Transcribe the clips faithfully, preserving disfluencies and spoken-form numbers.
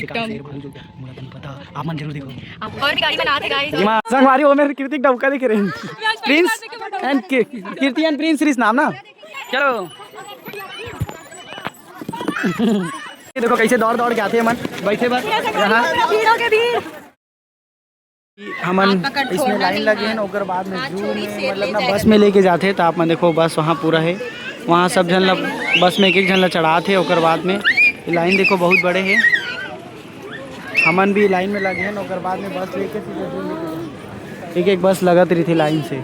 शेर भालू जो, मोला तो नहीं पता, आप मन जरूर देखो। और भी गाड़ी बनात हे, guys। जी हाँ, संगवारी हो, मेरे कृतिक डबका दिख रहे हैं। प्रिंस एंड कि-, कीर्ति एंड प्रिंस श्री नाम ना। चलो। ये देखो कैसे दौड़ दौड़ के आथे मन, बैठे बर यहाँ। भीड़ों के भीड़। हमन आपका कठोर इसमें लाइन लगे हैं, ओकर बाद में हाथ जू छोड़ी, में, शेर मतलब ले ना जाएगा। बस में लेके जाथे, तो आप मन देखो बस वहाँ पूरा है, वहाँ सब झन ला, बस में एक एक झन ला चढ़ात हे, ओकर बाद में लाइन देखो बहुत बड़े है। हमन भी लाइन में लगे हैं, ओकर बाद में बस लेके सीधा जू में एक एक बस लगत रही थी लाइन से।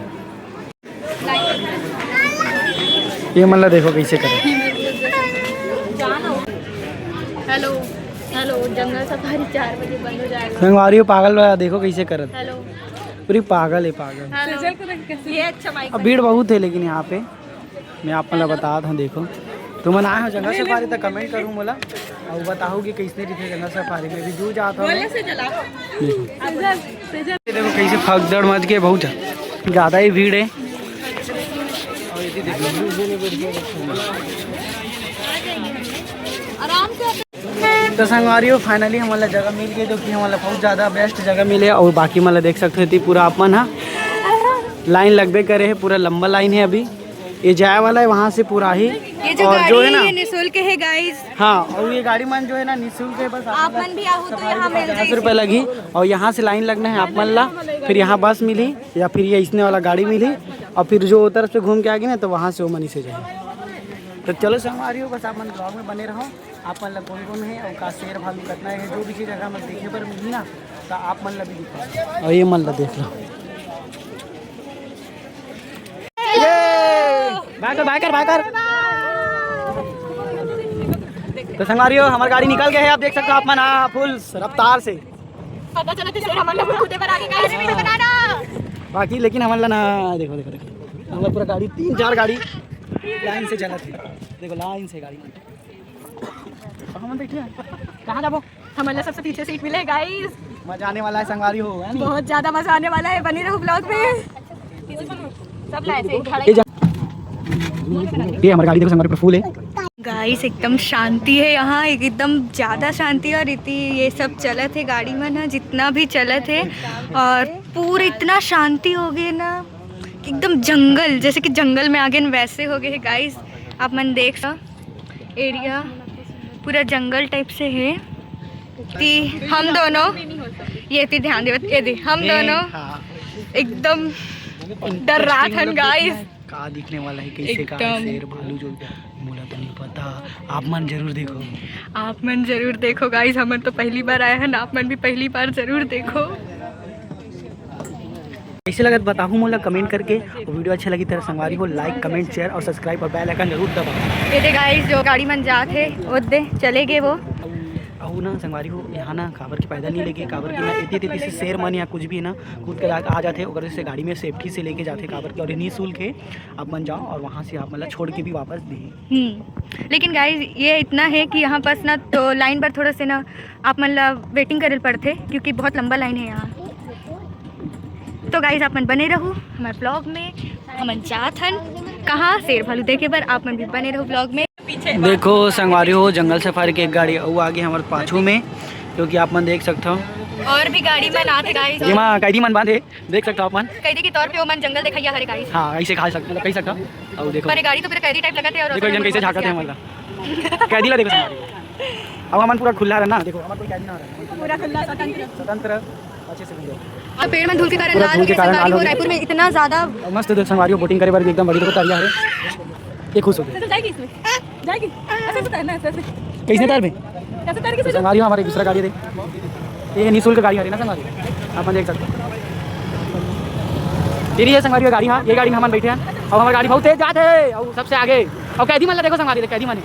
ये मन ला देखो कैसे करे। हेलो, हेलो, जंगल सफारी चार बजे बंद हो जाएगा। संगवारी हो पागल वाला देखो कैसे करत। हेलो। पूरी पागल है, पागल। हेलो। ये अच्छा माइक अब भीड़ बहुत है लेकिन यहाँ पे मैं आप मन ला बतात हूँ। देखो तुमन आए हो जंगल सफारी तो कमेंट करूँ मोला और बताओ कि कैसने रहिथे जंगल सफारी में। भी दूर जाता हूँ। ये देखो कैसे फगदड़ मच के बहुत ज्यादा ही भीड़ है। तो संगवारी हो, finally हमन ला जगह मिल गई, जो कि हमन ला बहुत ज्यादा best जगह मिले। और बाकी मन ला देख सकते हो, पूरा आप मन हा लाइन लगबे करे है, पूरा लंबा लाइन है। अभी ये जाए वाला है वहाँ से पूरा ही। ये जो और गाड़ी जो है है, ना, ये निःशुल्क है, guys। हाँ, और ये गाड़ी मन जो है ना, निःशुल्क है, बस आप आप मन भी आओ तो सफारी यहाँ में मिल पचास रुपये लगी। और यहाँ से लाइन लगना है आप मन ला, फिर यहाँ बस मिली या फिर ये इसने वाला गाड़ी मिली, और फिर जो उधर से घूम के आगे ना, तो वहाँ से वो मनी से जाए। तो चलो संगवारी हो, बस आप मन vlog में बने रहो। आप मन ला कौन कौन है और का शेर भालू कतना है, जो भी चीज़ अगर हमन देखे बर मिलही ना, तो आप मन ला भी दिखाओ। और ये मन ला देख लो। बाय कर, बाय कर, बाय कर। तो संगवारी हो, हमार गाड़ी निकल गए है, आप देख सकते हो आप मन, हाँ, full रफ्तार से। पता चला तो शेर हमन लोग कूदे बर आगे, guys, video बनाना। बाकी लेकिन हमन ला ना, देखो, देखो, देखो, हमर पूरा गाड़ी, तीन चार गाड़ी लाइन से चलत है। देखो लाइन से गाड़ी मन। अब हमन बैठे हैं, कहाँ जाबो? हमन ला सबसे पीछे सीट मिले, guys। मजा आने वाला है संगवारी हो, है नी? बहुत ज्यादा मजा आने वाला है, बने रहो vlog में। सब लाइन से खड़ा ये जा-, ये हमारी गाड़ी देखो संगवारी पूरा full है। Guys, एकदम शांति है यहाँ, एकदम ज्यादा शांति। और इतनी ये सब चलत है गाड़ी में ना, जितना भी चलत है, और पूरे इतना शांति हो गए ना, एकदम जंगल, जैसे कि जंगल में आ गए न, वैसे हो गए है guys। आप मन देख सक एरिया पूरा जंगल type से है। ती हम दोनों, ये ती ध्यान देवत, ये दी हम ए, दोनों हाँ। एकदम डर्रात हन guys। का दिखने वाला है, कैसे का है एकदम। शेर भालू जो, मोला तो नहीं पता, आप मन जरूर देखो। आप मन जरूर देखो guys, हमन तो पहली बार आए हन, आप मन भी पहली बार जरूर देखो। कैसे लगत बताहू मोला comment करके। और video अच्छा लगी तो संगवारी हो, like, comment, share और subscribe और bell icon जरूर दबाओ। ये दे guys, जो गाड़ी मन जात हे, वो दे चले गए वो। अउ ना संगवारी हो, यहाँ ना काबर की पैदल नहीं लेके, काबर की ना एती तेती से शेर मन या कुछ भी ना कूद के आ, आ जाथे, ओकर से गाड़ी में safety से लेके जाथे, काबर की और निःशुल्क है, आप मन जाओ और वहाँ से आप मन ला छोड़ के भी वापस दे। हम्म, लेकिन guys, ये इतना है कि यहाँ पास ना तो लाइन पर थोड़ा से ना आप मन ला waiting करे ल पड़थे, क्योंकि बहुत लंबा लाइन है यहाँ। तो guys, आप मन बने रहू हमारे vlog में, हमन जात हन कहाँ शेर भालू देखे बर, आप मन भी बने रहू vlog में। देखो संगवारी हो, जंगल सफारी के एक गाड़ी अउ आगे हमारे पाछू में, क्योंकि आप मन देख सकते हो और भी गाड़ी मन आथे guys। ये माँ कैदी मन बांधे, देख सकते हो आप मन। कैदी के तौर पे वो मन जंगल देखैया हरे guys। हाँ, ऐसे खा सकते, मतलब कह सकते हो। और देखो, पर ये गाड़ी तो पूरा कैदी type लगत है और देखो एक जन कैसे झांकत है हमला। कैदी ला देखो संगवारी हो। अब हमन पूरा खुला रहना, देखो हमारे कोई कैदी ना हो रहा। पूरा खुला स्वतंत्र। स्वतंत्र, अच्छे से घूमो। और पेड़ में धूल के कारण पूरा लाल धूल हो के गए कारण संगवारी लाल हो हो गए। रायपुर में इतना ज्यादा। और मस्त देख संगवारी हो, boating करे बर भी एकदम बढ़िया होता है। ये खुश हो गए। तो जाएगी इसमें? जाएगी। ऐसे ऐसे तैरना है, ऐसे ऐसे। कैसे तैर में? कैसे तैर के तो संगवारी हो, हमारी दूसरा गाड़ी है, देख। ये निःशुल्क गाड़ी आ रही है ना संगवारी, आप देख सकते हो। ये रही है संगवारी हो गाड़ी, हाँ, ये गाड़ी में हमन बैठे हैं। अब हमारी गाड़ी बहुत तेज जात है और सबसे आगे। और कैदी मन ला देखो संगवारी, कैदी मन है।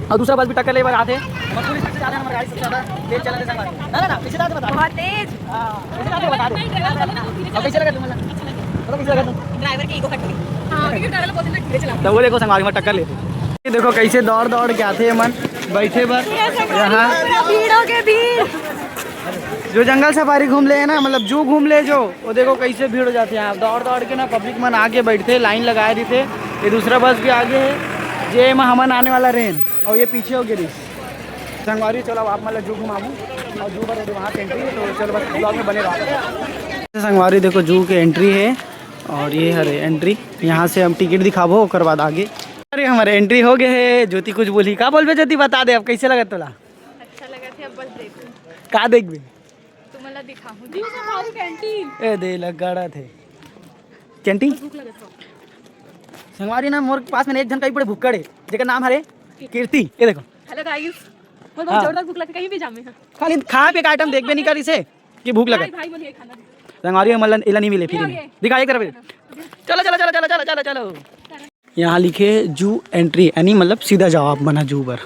और दूसरा बस भी टक्कर ले बर आथे। हमर पूरी सबसे ज्यादा, हमर गाड़ी सबसे ज्यादा तेज चलत हे संगवारी। ना, ना, ना, पीछे जाके बता। बहुत तेज। हाँ, पीछे जाके बता दो। अब कैसे लगा तुम्हें? चलो, कैसे लगा तुम? Driver की ego hurt हुई। हाँ, क्योंकि driver बहुत धीरे चला। तो वो देखो संगवारी में टक्कर लेते। ये देखो कैसे दौड़ दौड़ के आथे मन बैठे बर। यहाँ पूरा भीड़ हो गए, भीड़। जो जंगल सफारी घूम ले है ना, मतलब जू घूम ले जो, वो देखो कैसे भीड़ हो जाथे यहाँ। दौड़ दौड़ के ना public मन आगे बैठथे, लाइन लगाए रहिथे। ये दूसरा बस भी आगे है, जे में हमन आने वाला रेन। और ये पीछे हो गिरी। संगवारी, चलो, अब आप मतलब जू घुमाबू और जू बर वहाँ से एंट्री है, तो चलो, बस ब्लॉग में बने रहो। संगवारी, देखो, जू के एंट्री है और ये हरे एंट्री। यहाँ से हम टिकट दिखाबो, ओकर बाद आगे। अरे, हमारे एंट्री हो गए है। ज्योति कुछ बोली, का बोलबे ज्योति, बता दे, अब कैसे लगा तोला? अच्छा लगा थे, अब बस देखो। का देखबे? तुम्हाला दिखाऊं। Zoo safari canteen. ए दे, लग गड़ा थे कैंटीन। भूख लगत हो। संगवारी ना, मोर पास में एक झन कई बड़े भुक्कड़ है, जेकर नाम हरे कीर्ति। ये देखो। हेलो गाइस, मोर बहुत हाँ। जोरदार भूख लगे, कहीं भी जामे है। खाली खा पे का आइटम देखबे नहीं करी से कि भूख लगे। भाई, भाई बोलिए खाना। संगवारी, हमन ला एला नहीं मिले फ्री में। दिखा एक तरफ। चलो, चलो, चलो, चलो, चलो, चलो, चलो। यहाँ लिखे जू एंट्री, यानी मतलब सीधा जाओ आप मन ह जू बर।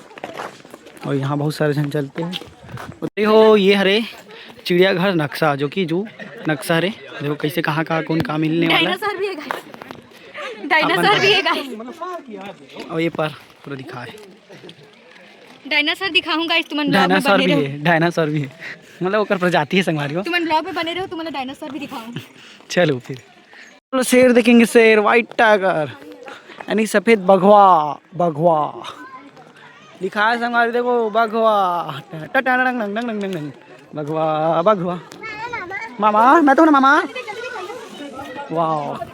और यहाँ बहुत सारे झन चलते हैं। देखो, ये हरे चिड़ियाघर नक्शा, जो कि जू नक्शा हरे। देखो कैसे, कहाँ कहाँ कौन का मिलने वाला है। डायनासोर भी है गाइस, डायनासोर भी है गाइस। और ये पर पूरा दिखा है। डायनासोर दिखाऊं गाइस, तुमन ब्लॉग में डायनासोर बने भी रहो। है, डायनासोर भी है, मतलब ओकर प्रजाति है संगवारी हो। तुमन ब्लॉग में बने रहो, तुमन डायनासोर भी दिखाऊं। चलो फिर। चलो, शेर देखेंगे, शेर, व्हाइट टाइगर, यानी सफेद बघवा। बघवा लिखा है संगवारी, देखो, बघवा। ट-, ट-, ट-, डंग, डंग, डंग, डंग, डंग, डंग। बघवा, बघवा। मामा, मैं तो ना मामा। वाह।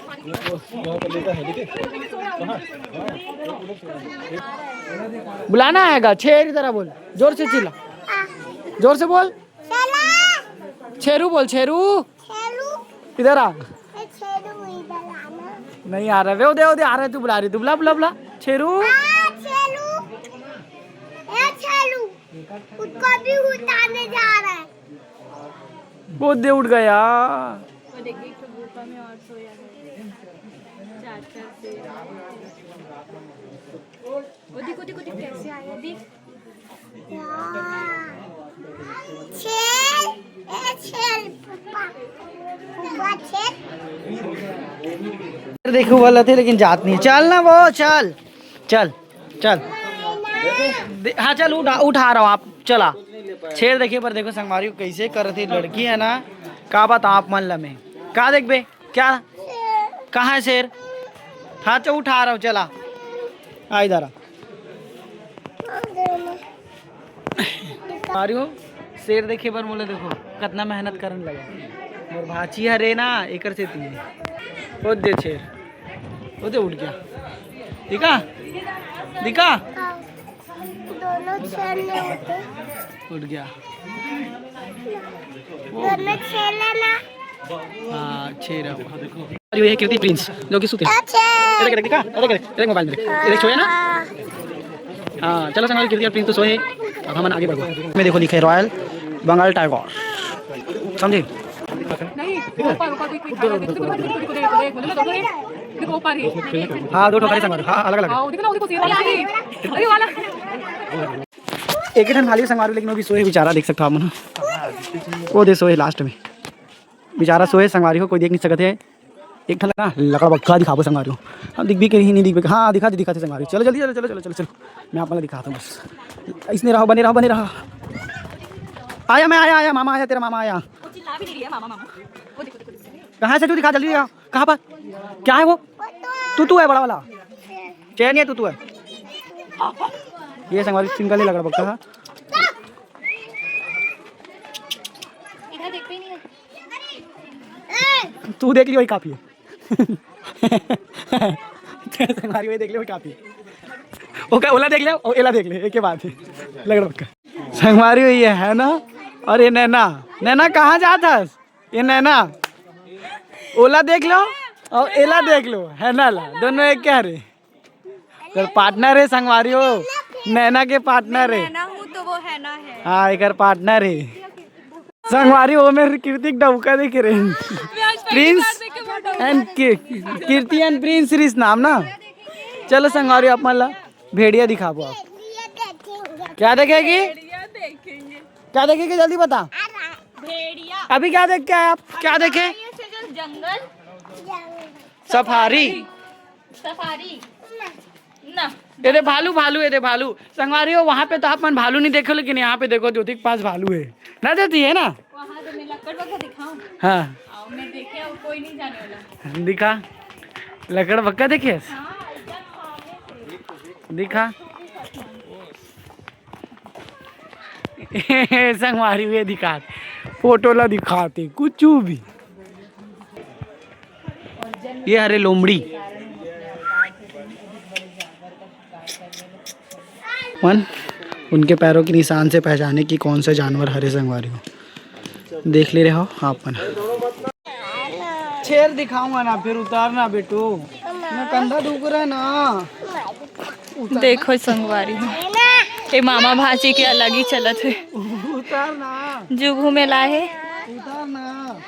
बुलाना आएगा, शेर इधर आ, बोल, जोर से चिल्ला, जोर से बोल। शेरू बोल, शेरू। शेरू। इधर आ। ए, शेरू इधर आना। नहीं आ रहा रे, वो दे, वो दे, आ रहा है, तू बुला रही, तू बुला, बुला, बुला। शेरू। हाँ, शेरू। ए, शेरू। उसको भी उठाने जा रहा है। वो दे, उठ गया। वो देखिए, एक तो गुफा में और सोया है। चार, चार से। वो देखो, देखो, देखो, कैसे आया, देख। वाह। छेल, ए, छेल, फूफा। फूफा, छेल। देखो, बोला थे, लेकिन जात नहीं। चल ना वो, चल, चल, चल। दे-, हाँ, चल, उठा, उठा रहा हूँ, आप चला। शेर देखिए, पर देखो, संगवारी को कैसे करत हे लड़की है ना, का बात आप मन लमे। का देखबे? क्या? कहाँ है शेर? हाँ, तो उठा रहा हूँ, चला। आ इधर आ। आ रही हो? शेर देखे बर मोला देखो, कितना मेहनत करन लगे। मोर भाची हरे ना, एकर से तीन। वो दे शेर। वो दे उठ गया। दिखा? दिखा? दोनों शेर ने उठे। उठ गया। दोनों शेर है ना? हाँ, शेर है वो। अरे, ये कीर्ति प्रिंस, जो कि सुते हैं। अच्छा। ये देख, देख, दिखा? ये देख, देख, देख मोबाइल में देख। ये देख, सोए ना? हाँ, चलो, संगवारी, कीर्ति और प्रिंस तो सोए हैं। अब हमन आगे बढ़बो। में देखो, लिखे रॉयल बंगाल टाइगर। समझे? नहीं, ऊपर, ऊपर, कोई, कोई खड़ा है, देखो, देखो, देखो, देखो, देखो, देखो, ऊपर ही। हाँ, दो ठो खड़े संगवारी। हाँ, अलग, अलग। हाँ, वो देखो ना, वो देखो, शेर वाला है। अरे, वाला। एक ही ठन भालू संगवारी, लेकिन वो भी सोए बेचारा, देख सकते हो आप मन। वो दे सोए लास्ट में। बेचारा सोए संगवारी हो, कोई देख नहीं सकत है। एक ठन लगा लकड़बग्घा दिखाबो संगवारी हो। हम दिख भी कहीं नहीं दिख भी, हाँ, दिखा दे, दिखा दे संगवारी। चलो जल्दी, चलो, चलो, चलो, चलो, चलो। मैं आप मन दिखाता हूँ बस। इसने रहो, बने रहो, बने रहो। आया मैं, आया, आया, मामा आया, तेरा मामा आया। वो चिल्ला भी नहीं रही है, मामा, मामा। वो देखो, देखो, देखो। कहाँ से तू दिखा, जल्दी दिखा। कहाँ पर? क्या है वो? तू, तू है बड़ा वाला। चेन ये तू, तू है। ये संगवारी सिंगल ही लकड़बग्घा है। इधर देखते ही नहीं है। तू देख लियो, वही काफी है। संगवारी वही देख ले, वही काफी है। ओके, ओला देख ले, ओ, एला देख ले, एक के बाद ही। लकड़बग्घा। संगवारी वही है, है ना? और ये नैना, नैना कहाँ जात हस? ये नैना, ओला देख लो और एला देख लो, है ना ला, दोनों एक क्या रे? एकर पार्टनर है संगवारी हो, नैना के पार्टनर है। नैना हूँ तो वो है ना है। हाँ, एकर पार्टनर है संगवारी हो। मेरे कीर्ति डौका देख रहे हैं। Prince and Kirti and Prince रिस नाम ना। चलो संगवारी, आप मन ला भेड़िया दिखाबो आप। क्या देखेगी? भेड़िया देखेंगे। क्या देखेगी, जल्दी बता। भेड़िया। अभी क्या देख के आए आप? क्या देखे? ये से जो जंगल। सफारी। सफारी। ना। ये दे भालू, भालू, ये दे भालू। संगवारी हो, वहाँ पे तो आप मन भालू नहीं देखो, लेकिन यहाँ पे देखो, ज्योति के पास भालू है ना, ज्योति, है ना? वहाँ तो मैं लकड़बग्घा दिखाऊं। हाँ। आओ, मैं देखे, और कोई नहीं जाने वाला। दिखा, लकड़बग्घा देखे? हाँ, एकदम सामने से। दिखा। संगवारी, ये दिखात, फोटो ला दिखाते कुछ भी। ये हरे लोमड़ी मन, उनके पैरों के निशान से पहचाने कि कौन सा जानवर हरे संगवारी हो। देख ले रहे हो आप मन। शेर दिखाऊंगा ना, फिर उतारना बेटू, मैं कंधा दुख रहा है ना। देखो संगवारी हो, ये मामा भांची के अलग ही चलत है। उतारना। जू घूमे ला है। उतारना।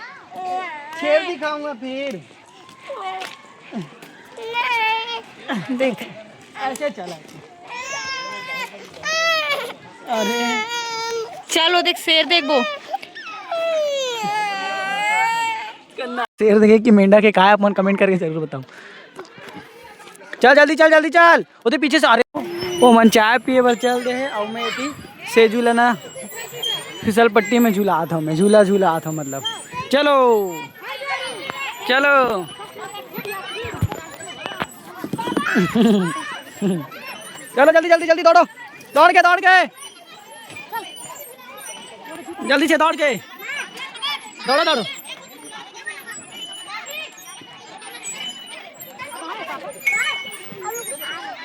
शेर दिखाऊंगा फिर। देख। ऐसे चला। अरे। चलो देख, शेर देखबो। शेर देखे कि मेंढा के काय, आप मन comment करके जरूर बताओ। चल जल्दी, चल जल्दी, चल। ओदे पीछे से, अरे, ओ मन चाय पिए बर चल दे हे, अउ मैं एती सेजू ला ना फिसल पट्टी में झुलात हूँ, मैं झूला झुलात हूँ, मतलब। चलो, चलो। चलो जल्दी, जल्दी, जल्दी दौड़ो, दौड़ के, दौड़ के, जल्दी से दौड़ के, दौड़ो, दौड़ो।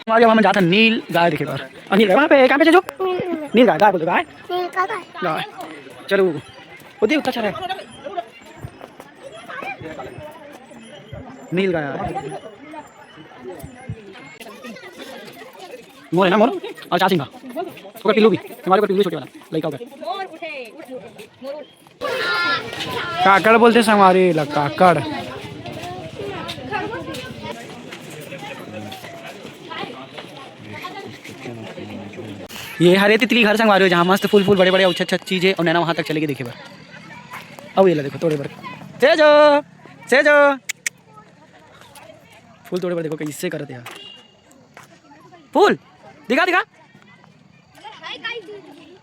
हमारे, हम जाते हैं नील गाय देखे बर। और नील गाय वहाँ पे, कहाँ पे जो? नील गाय, गाय बोल दो, गाय। गाय। चलो, वो दे, उतना अच्छा है। नील गाय। मोर है ना, मोर? और चार सिंगा। ओकर पिल्लू भी, हमारे ओकर पिल्लू छोटे वाला, लइका ओकर। काकड़ बोलते संगवारी ला, काकड़। ये हरे तितली घर संगवारी हो, जहाँ मस्त फूल, फूल बड़े बड़े, अच्छा अच्छा चीज है, और नैना वहाँ तक चलेगी देखे बर। अब ये ला देखो, तोड़े बर। सेजो, सेजो। फूल तोड़े बर देखो कैसे करत हे यार। फूल दिखा, दिखा।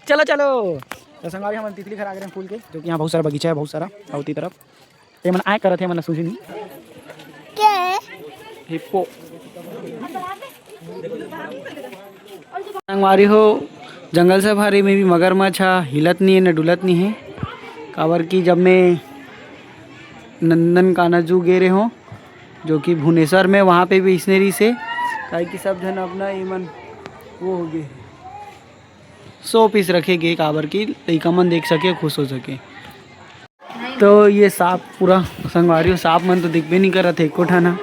चलो, चलो। तो संगवारी, हमन तितली घर आ गे हन फूल के, जो कि यहाँ बहुत सारा बगीचा है, बहुत सारा, अउ ओती तरफ। ये मन आए करत हे, मन सूझी नहीं। के? हिप्पो। संगवारी हो, जंगल सफारी में भी मगरमच्छ ह हिलत नहीं है, न डुलत नहीं है। काबर कि जब मैं नंदन काना जू गे रहे हों, जो कि भुवनेश्वर में, वहाँ पे भी इसने रहिस हे, काहे कि सब झन अपना एमन वो हो गए, शो पीस रखे गे, काबर कि लइका मन देख सके, खुश हो सके। तो ये सांप पूरा संगवारी हो, सांप मन तो दिखबे नहीं करत हे एको ठन ह।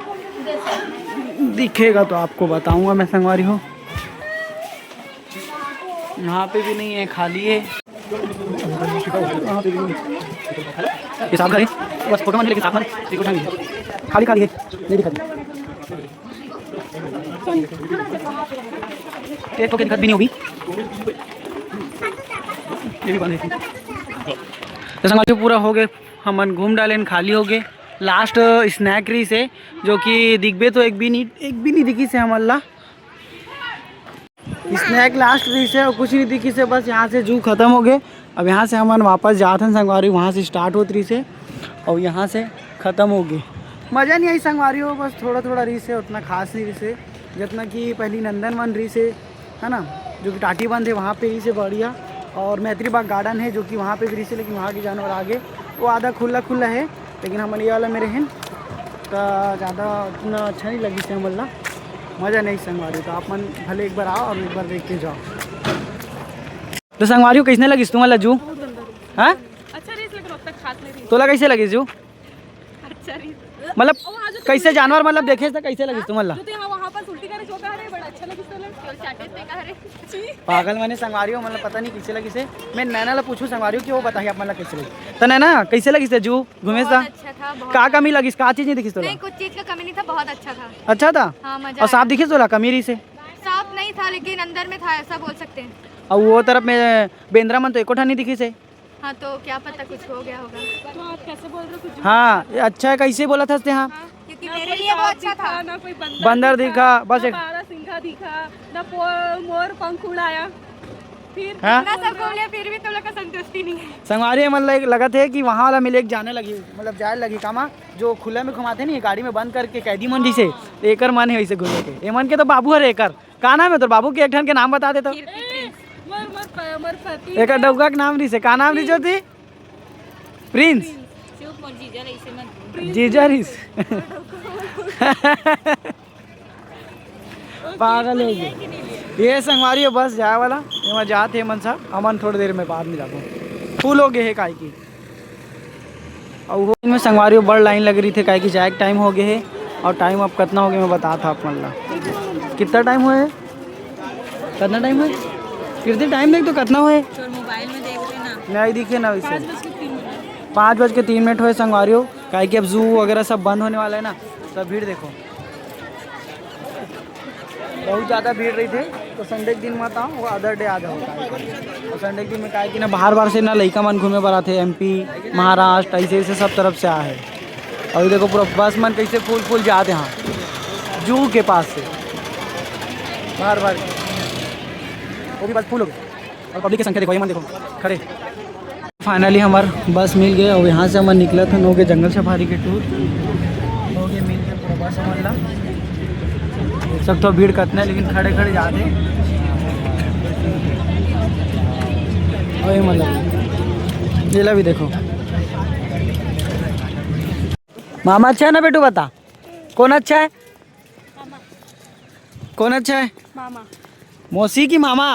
दिखेगा तो आपको बताऊंगा मैं संगवारी हो। यहाँ पे भी नहीं है, खाली है। ये सांप घर है, बस फोटो मन लेके सांप मन, एको ठन नहीं है। खाली खाली है, नहीं दिखा। एक ठो के दिखत भी नहीं होगी। ये भी बंद है। तो संगवारी हो, पूरा हो गए, हमन घूम डालेन, खाली हो गए। लास्ट स्नैक रहिस हे, जो कि दिखबे तो एक भी नहीं, एक भी नहीं दिखिस हे हमन ला। स्नैक लास्ट रहिस हे और कुछ नहीं दिखिस हे, बस यहाँ से जू खत्म हो गए। अब यहाँ से हमन वापस जात हन संगवारी, वहाँ से स्टार्ट होत रहिस हे और यहाँ से खत्म हो गए। मज़ा नहीं आई संगवारी हो, बस थोड़ा थोड़ा रहिस हे, उतना खास नहीं रहिस हे, जितना कि पहली नंदनवन रहिस हे, है ना, जो कि टाटी बंध है, वहाँ पे रहिस हे बढ़िया। और मैत्री बाग गार्डन है, जो कि वहाँ पे भी रहिस हे, लेकिन वहाँ के जानवर आ गए, वो आधा खुला खुला है, लेकिन हमन ये वाला में रहेन, तो ज़्यादा उतना अच्छा नहीं लगिस हे हमन ला, मज़ा नहीं संगवारी। तो आप मन भले एक बार आओ और एक बार देख के जाओ। तो संगवारी हो, कैसने लगिस तुमन ला जू? हाँ? अच्छा रहिस, लेकिन ओतका खास नहीं रहिस। तोला कैसे लगिस जू? अच्छा रहिस। मतलब, और वहाँ जो कैसे तुम जानवर, मतलब, देखे थे, कैसे लगिस तुमन ला? जो तो यहाँ वहाँ पर उल्टी करे जो का हरे, बड़ा अच्छा लगिस तोला। जो चाटे ते का हरे। छी। पागल मने संगवारी हो, मतलब, पता नहीं कैसे लगिस हे। मैं नैना ला पूछूं संगवारी हो कि वो बताही आप मन ला कैसे लगिस। तो नैना, कैसे लगिस हे जू घूमे बहुत सा? अच्छा था, बहुत का अच्छा। कमी लगिस, का चीज नहीं दिखिस तोला? नहीं, कुछ चीज का कमी नहीं था, बहुत अच्छा था। अच्छा था? हाँ, मजा और सांप आया। दिखिस तोला, कमी रहिस हे? सांप नहीं था, लेकिन अंदर में था, ऐसा बोल सकते हैं। और वो तरफ में बेंदरा मन तो एको ठन नहीं दिखिस हे। हाँ, तो क्या पता कुछ हो गया होगा। तो आप कैसे बोल रहे हो कुछ झूठ? हाँ, ये अच्छा है, कैसे बोला था तेहा? हाँ, क्योंकि ना मेरे कोई लिए वो सांप अच्छा दिखा, था। ना कोई बंदर बंदर दिखा, दिखा, बस ना एक बारहसिंघा दिखा, ना पो-, मोर पंख उड़ाया। फिर हाँ? इतना सब घूम लिया, फिर भी तुम लोग का संतुष्टि नहीं है। संगवारी मन ला लगत हे कि वहाँ वाला में लेके जाने लगी, मतलब जाए लगी कामा, जो खुला में घुमाते नहीं, गाड़ी में बंद करके कैदी मन जैसे, एकर मन है वैसे घूमे के। ये मन के तो बाबू हरे एकर। का नाम है तोर बाबू के? एक ठन के नाम बता दे तो। कीर्ति प्रिंस। मोर, मोर हमर पति एकर डउका के नाम रिसे, का नाम रिस ज्योति? प्रिंस। चुप मोर जीजा ले इसे मत बोल। जीजा रिस। पागल हो गए। ये संगवारी हो बस जाए वाला, एमा जात हे मन सब, हमन थोड़ी देर में बाद में जाबो। फुल हो गए हे काहे की। अउ वो में संगवारी हो बड़ लाइन लग रही थे, काहे कि जाए के टाइम हो गए हे। और टाइम अब कितना हो गया मैं बता था आप मन ला। कितना टाइम हुआ है? कितना टाइम है? कितने टाइम देख तो कितना हुआ है? तोर मोबाइल में देख रहे ना। नहीं दिखे ना वैसे। पाँच बज के तीन मिनट। पाँच बज के तीन मिनट हुए संगवारी हो, काहे कि अब जू वगैरह सब बंद होने वाला है ना, सब भीड़ देखो। बहुत ज़्यादा भीड़ रही थे, तो संडे के दिन मत आओ, वो अदर डे आ जाओ। और संडे के दिन में काहे कि ना बाहर बाहर से ना लइका मन घूमे बर आथे, एमपी, महाराष्ट्र, ऐसे ऐसे सब तरफ से आए हैं। अभी देखो पूरा बस मन कैसे फुल फुल जाते हैं जू के पास से, बाहर बाहर वो भी बस फुल हो गए और पब्लिक की संख्या देखो, ये मन देखो खड़े। फाइनली हमार बस मिल गए और यहाँ से हमन निकलत हन, हो गए जंगल सफारी के टूर। हो गए मिल के पूरा बस हमन ला। सब तो भीड़ कतना है, लेकिन खड़े खड़े जाते। और ये मतलब, ये ला भी देखो। मामा अच्छा है ना बेटू, बता कौन अच्छा है? कौन अच्छा है? मामा। मौसी की मामा?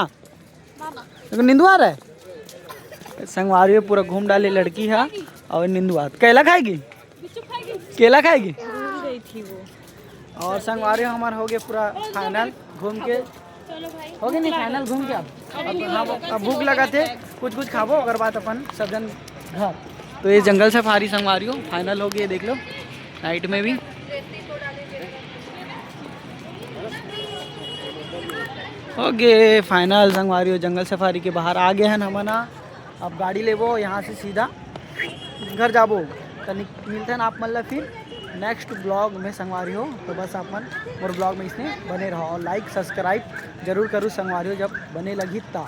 मामा। देखो, निंदुआ रहे। संगवारी में पूरा घूम डाले लड़की है और निंदुआ। केला खाएगी? केला खाएगी? भूल गई थी वो। और संगवारी हमार हो गए पूरा फाइनल घूम के। हो गए नहीं फाइनल घूम के? अब अब, हाँ, अब भूख लगा थे, कुछ कुछ खाबो, ओकर बाद अपन सब जन घर। तो ये जंगल सफारी संगवारी हो फाइनल हो गई, देख लो नाइट में भी। ओके, फाइनल संगवारी हो, जंगल सफारी के बाहर आ गए हैं हमन ह। अब गाड़ी लेबो यहाँ से सीधा घर जाबो। तनिक मिलते हैं आप मन ला फिर नेक्स्ट ब्लॉग में संगवारी हो। तो बस आप मन मोर ब्लॉग में इसने बने रहो और लाइक सब्सक्राइब जरूर करू संगवारी हो, जब बने लगी ता।